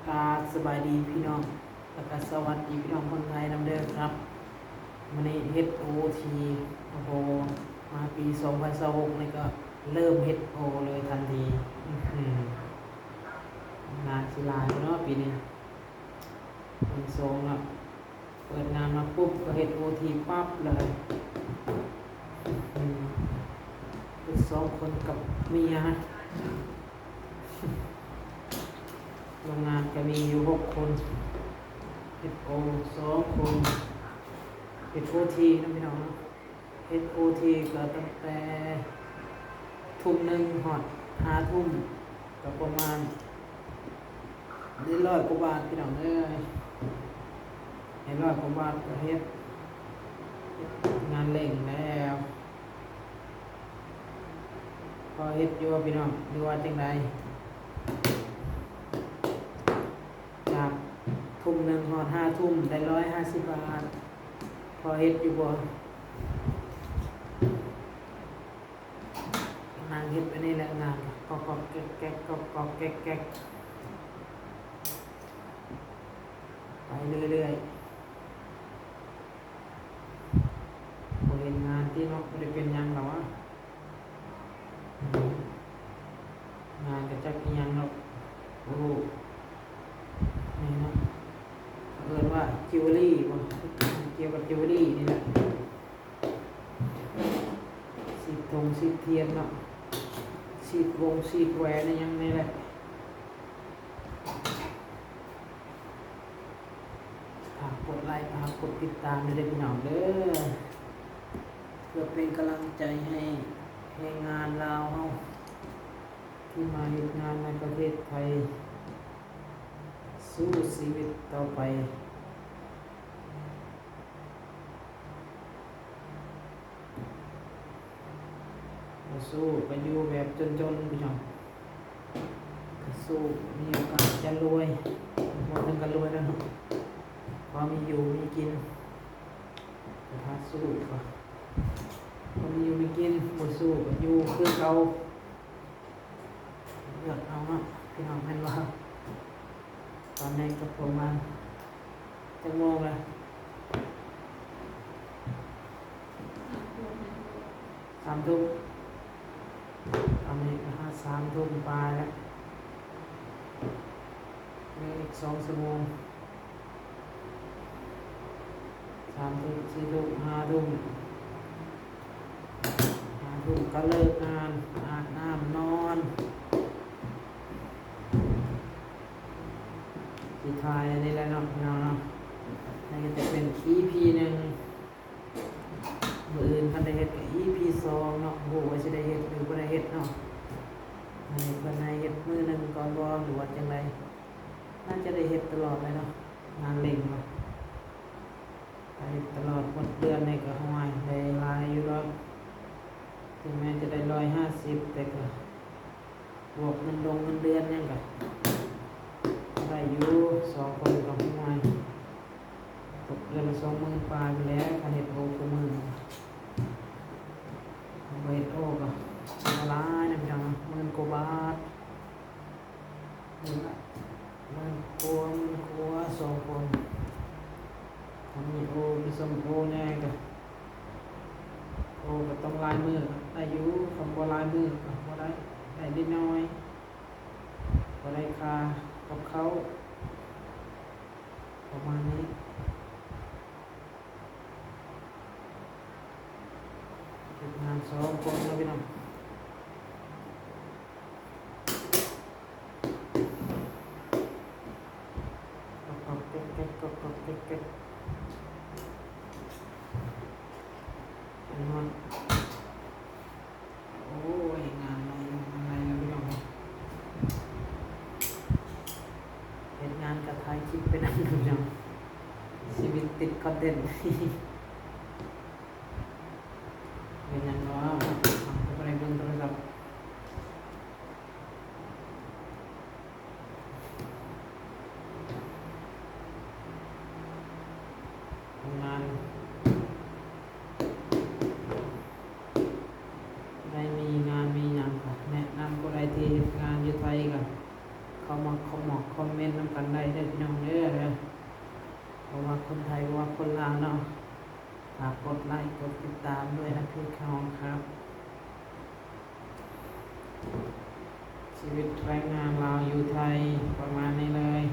ກາບສະບາຍດີພີ່ນ້ອງ ແລ້ວກະສະຫວັດດີພີ່ນ້ອງຄົນໄທນຳເດີຄັບ. ມື້ນີ້ເຮັດໂອທີ ໂອ້ໂຫ ມາປີສອງພັນຊາວຫົກນີ້ກະເລີ່ມເຮັດໂອເລີຍທັນທີ. ອືຫື ງານຊິຫຼາຍເນາະປີນີ້ ເດືອນສອງແລ້ວ. ເປີດງານມາປຸບກະເຮັດໂອທີປັບເລີຍ. ອືມ ເຮັດສອງຄົນກັບເມຍນະ. ໂຮງງານກະມີຢູ່ຫົກຄົນ ເຮັດໂອສອງຄົນ ເຮັດໂອທີນະພີ່ນ້ອງ. ເຮັດໂອທີກະຕັ້ງແຕ່ທຸ່ມໜຶ່ງຮອດຫ້າທຸ່ມ ກະປະມານ ໄດ້ຮ້ອຍກວ່າບາດພີ່ນ້ອງເອີຍ ໄດ້ຮ້ອຍກວ່າບາດກະເຮັດ ເຮັດງານເລັ່ງແລ້ວ. ພໍເຮັດຢູ່ບໍ່ພີ່ນ້ອງ ຫຼືວ່າຈັ່ງໃດ? ຈາກທຸ່ມໜຶ່ງຮອດຫ້າທຸ່ມໄດ້ຮ້ອຍຫ້າສິບບາດ ພໍເຮັດຢູ່ບໍ່? ນັ່ງເຮັດໄປນີ້ແຫຼະ ງານກອກໆແກກໆ ກອກໆແກກໆ ໄປເລື້ອຍໆ. ບໍ່ເຫັນງານຕິເນາະ ບໍ່ໄດ້ເປັນຫຍັງດອກວະ. ອືມ ງານກະຈັກອີ່ຫຍັງດອກ ບໍ່ຮູ້. ນີ້ເນາະ ເອີ້ນວ່າຈິວເວລຣີບໍ ກ່ຽວກັບຈິວເວລຣີນີ້ແຫຼະ. ສີດຖົງສີດທຽນເນາະ ສີດວົງສີດແຫວນອີ່ຫຍັງນີ້ແຫຼະ. ຝາກກົດໄລ ຝາກກົດຕິດຕາມເດີພີ່ນ້ອງເດີ ເພື່ອເປັນກຳລັງໃຈໃຫ້ແຮງງານລາວເຮົາ ທີ່ມາເຮັດງານໃນປະເທດໄທ ສູ້ຊີວິດຕໍ່ໄປ. ບໍ່ສູ້ກະຢູ່ແບບຈົນໆ ພີ່ນ້ອງ ກະສູ້ ມີໂອກາດຈະລວຍ ບໍ່ເຖິງກັບລວຍແລ້ວເນາະ ພໍມີຢູ່ມີກິນ ກະຖ້າສູ້ກະພໍມີຢູ່ມີກິນ ບໍ່ສູ້ກະຢູ່ຄືເກົ່າ. ເລືອກເອົາເນາະພີ່ນ້ອງ ແມ່ນບໍ່? ຕອນນີ້ກະປະມານຈັກໂມງລະ? ສາມທຸ່ມ ຕອນນີ້ກະຫາສາມທຸ່ມປາຍລະ ເຫຼືອອີກສອງຊົ່ວໂມງ. ສາມທຸ່ມ ສີ່ທຸ່ມ ຫ້າທຸ່ມ ຫ້າທຸ່ມກະເລີກງານ ອາບນ້ຳນອນ ຊິຖ່າຍອັນນີ້ແຫຼະເນາະ ພີ່ນ້ອງເນາະ. ອັນນີ້ກະຈະເປັນອີພີໜຶ່ງ ມື້ອື່ນຄັນໄດ້ເຮັດກະອີພີສອງເນາະ ບໍ່ຮູ້ວ່າຊິໄດ້ເຮັດຫຼືບໍ່ໄດ້ເຮັດເນາະ. ອັນນີ້ເພິ່ນໃຫ້ເຮັດມື້ໜຶ່ງກ່ອນບໍ່ ຫຼືວ່າຈັ່ງໃດ? ໜ້າຈະໄດ້ເຮັດຕະຫຼອດເລີຍເນາະ ງານເລັ່ງເນາະ ກະເຮັດຕະຫຼອດໝົດເດືອນນີ້ກະ ໂອ້ຍ ໄດ້ຫຼາຍຢູ່ດອກ ເຖິງແມ່ນຈະໄດ້ຮ້ອຍຫ້າສິບ ແຕ່ກະບວກເງິນດົງເງິນເດືອນຫຍັງກະໄດ້ຢູ່ ສອງຄົນກະ ໂອ້ຍ ຕົກເດືອນລະສອງໝື່ນປາຍພຸ້ນແຫຼະ ຄັນເຮັດໂອຄູ່ມື້ ຄັນບໍ່ເຮັດໂອກະບໍ່ຫຼາຍນະພີ່ນ້ອງ ໝື່ນກວ່າບາດ. ນີ້ລະ ໝື່ນກວ່າ ໝື່ນກວ່າ ສອງຄົນ ຖ້າມີໂອ ມີສອງໂອແດ່ກະ ໂອກະຕ້ອງຫຼາຍມື້ໄດ້ຢູ່ ຄັນບໍ່ຫຼາຍມື້ກະບໍ່ໄດ້ ໄດ້ນິດໜ້ອຍ ພໍໄດ້ຄ່າກັບເຂົ້າ ປະມານນີ້. ເຮັດງານສອງຄົນເນາະພີ່ນ້ອງ ກອກໆແກກໆ ກອກໆແກກໆ ເປັນຮອດ. ໂອ້ຍ ງານຫຼາຍ ງານຫຼາຍແລ້ວພີ່ນ້ອງ ເຮັດງານກະຖ່າຍຄລິບໄປນຳພີ່ນ້ອງ ຊີວິດຕິດຄອນເທັນ ເປັນຫຍັງເນາະ ເຮົາກະບໍ່ໄດ້ເບິ່ງໂທລະສັບ. ໂຮງງານໃດມີງານມີຫຍັງກະແນະນຳ ຜູ້ໃດທີ່ເຮັດງານຢູ່ໄທກະເຂົ້າມາຄອມເມັນຄອມ ອມເມັນນຳກັນໄດ້ເດີພີ່ນ້ອງເດີ ບໍ່ວ່າຄົນໄທ ບໍ່ວ່າຄົນລາວເນາະ. ຝາກກົດໄລ ກົດຕິດຕາມດ້ວຍນະພີ່ນ້ອງຄັບ. ຊີວິດແຮງງານລາວຢູ່ໄທປະມານນີ້ເລີຍ.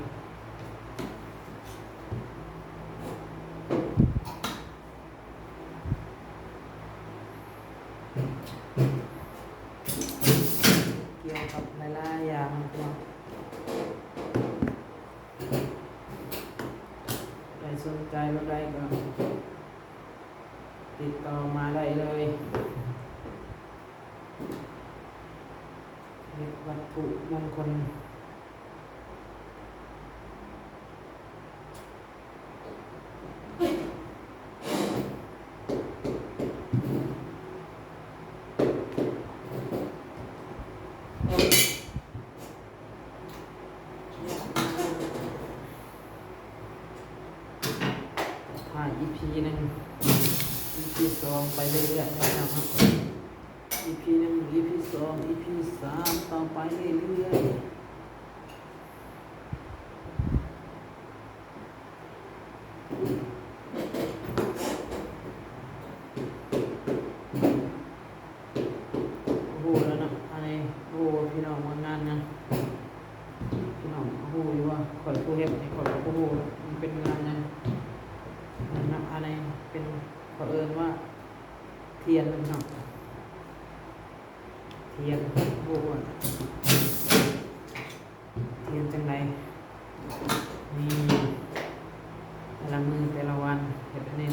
ກ່ຽວກັບຫຼາຍໆຢ່າງເນາະ ໃຜສົນໃຈແບບໃດກໍຕິດຕໍ່ມາໄດ້ເລີຍ. ເຮັດວັດຖຸມົງຄົນ. ຖ້າອີພີໜຶ່ງ ອີພີສອງ ໄປເລື້ອຍໆເນາະ. ອີພີໜຶ່ງ ອີພີສອງ ອີພີສາມ ຕໍ່ໄປເລື້ອຍໆ. ຮູ້ແລ້ວເນາະ ອັນນີ້ຮູ້ວ່າພີ່ນ້ອງວ່າງານຫຍັງ ພີ່ນ້ອງຮູ້ຢູ່ວ່າ ຂ້ອຍຜູ້ເຮັດນີ້ ຂ້ອຍກໍບໍ່ຮູ້ມັນເປັນງານຫຍັງ. ນັ້ນນະ ອັນນີ້ເປັນ ເຂົາເອີ້ນວ່າທຽນເນາະ ທຽນ ຮູ້ວ່າ ຮຽນຈັ່ງໃດ? ນີ້ ແຕ່ລະມື້ແຕ່ລະວັນເຮັດອັນນີ້.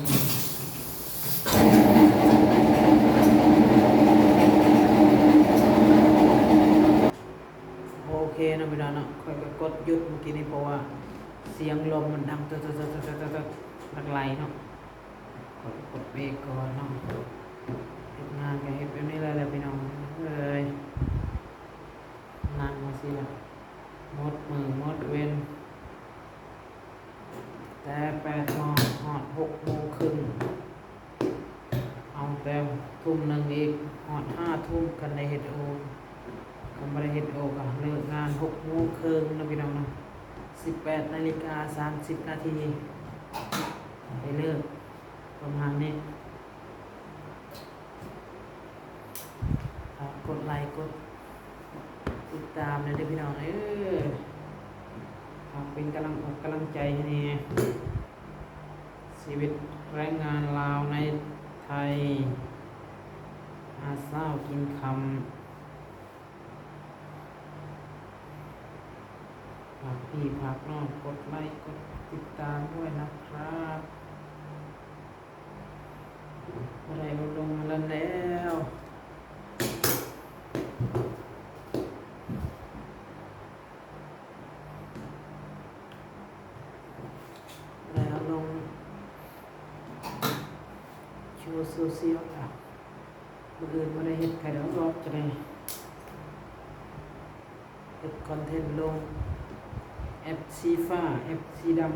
ໂອເຄເນາະພີ່ນ້ອງເນາະ ຂ້ອຍກໍກົດຢຸດເມື່ອກີ້ນີ້ ເພາະວ່າສຽງລົມມັນດັງຕຶກໆໆໆ ຫຼັກໄຫຼເນາະ. ຂ້ອຍກໍກົດເບຣກກ່ອນເນາະ. ເຮັດງານກໍເຮັດແບບນີ້ແຫຼະພີ່ນ້ອງເອີຍ. ນັ່ງຈັ່ງຊີ້ລະ ໝົດມື້ໝົດເວັນ ແຕ່ແປດໂມງຮອດຫົກໂມງເຄິ່ງ ເອົາແຕ່ທຸ່ມໜຶ່ງອີກຮອດຫ້າທຸ່ມ ຄັນໄດ້ເຮັດໂອ. ຄັນບໍ່ໄດ້ເຮັດໂອກໍເລີກງານຫົກໂມງເຄິ່ງເນາະພີ່ນ້ອງເນາະ. ສິບແປດນາລິກາສາມສິບນາທີ ໄດ້ເລີກປະມານນີ້. ຝາກກົດໄລກົດຕິດຕາມແດ່ເດີພີ່ນ້ອງເອີຍ ຝາກເປັນກຳລັງອົກກຳລັງໃຈໃຫ້ແດ່. ຊີວິດແຮງງານລາວໃນໄທ ຫາເຊົ້າກິນຄ່ຳ. ຝາກພີ່ຝາກນ້ອງກົດໄລກົດຕິດຕາມດ້ວຍນະຄັບ. ບໍ່ໄດ້ເອົາລົງຫັ້ນແລ້ວ ບໍ່ໄດ້ເອົາລົງໂຊຊຽວລະ. ມື້ອື່ນບໍ່ໄດ້ເຮັດໃຜດອກ ຈະໄດ້ເຮັດຄອນເທັນລົງ ແອັບສີຟ້າ ແອັບສີດຳ.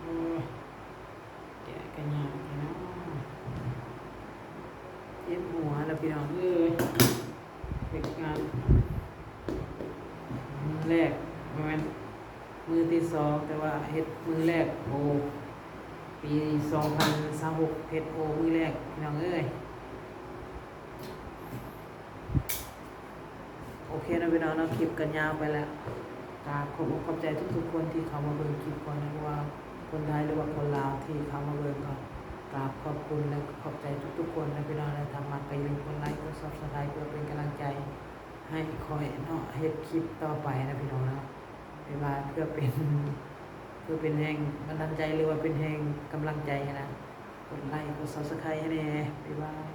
ໂອ້ຍ ແກະກະຍາກແທ້ເນາະ ເຈັບຫົວລະພີ່ນ້ອງເອີຍ. ເຮັດງານມື້ແລກ ບໍ່ແມ່ນມື້ທີສອງ ແຕ່ວ່າເຮັດມື້ແລກ. ໂອ້ ປີສອງພັນຊາວຫົກ ເຮັດໂອມື້ແລກພີ່ນ້ອງເອີຍ. ໂອເຄເນາະພີ່ນ້ອງເນາະ ຄລິບກໍຍາວໄປແລ້ວ. ກາບຂອບອົກຂອບໃຈທຸກໆຄົນທີ່ເຂົ້າມາເບິ່ງຄລິບຂ້ອຍນະ ບໍ່ວ່າຄົນໄທ ຫຼືວ່າຄົນລາວທີ່ເຂົ້າມາເບິ່ງ ກໍກາບຂອບຄຸນ ແລະ ຂອບໃຈທຸກໆຄົນນະພີ່ນ້ອງເນາະ. ຖ້າມັກກໍຢ່າລືມກົດໄລ ກົດ Subscribe ເພື່ອເປັນກຳລັງໃຈໃຫ້ຂ້ອຍເນາະ ເຮັດຄລິບຕໍ່ໄປນະພີ່ນ້ອງເນາະ. ບາຍບາຍ ເພື່ອເປັນ ເພື່ອເປັນແຮງບັນດານໃຈ ຫຼືວ່າເປັນແຮງກຳລັງໃຈຫັ້ນນະ. ກົດໄລ ກົດ Subscribe ໃຫ້ແດ່. ບາຍບາຍ.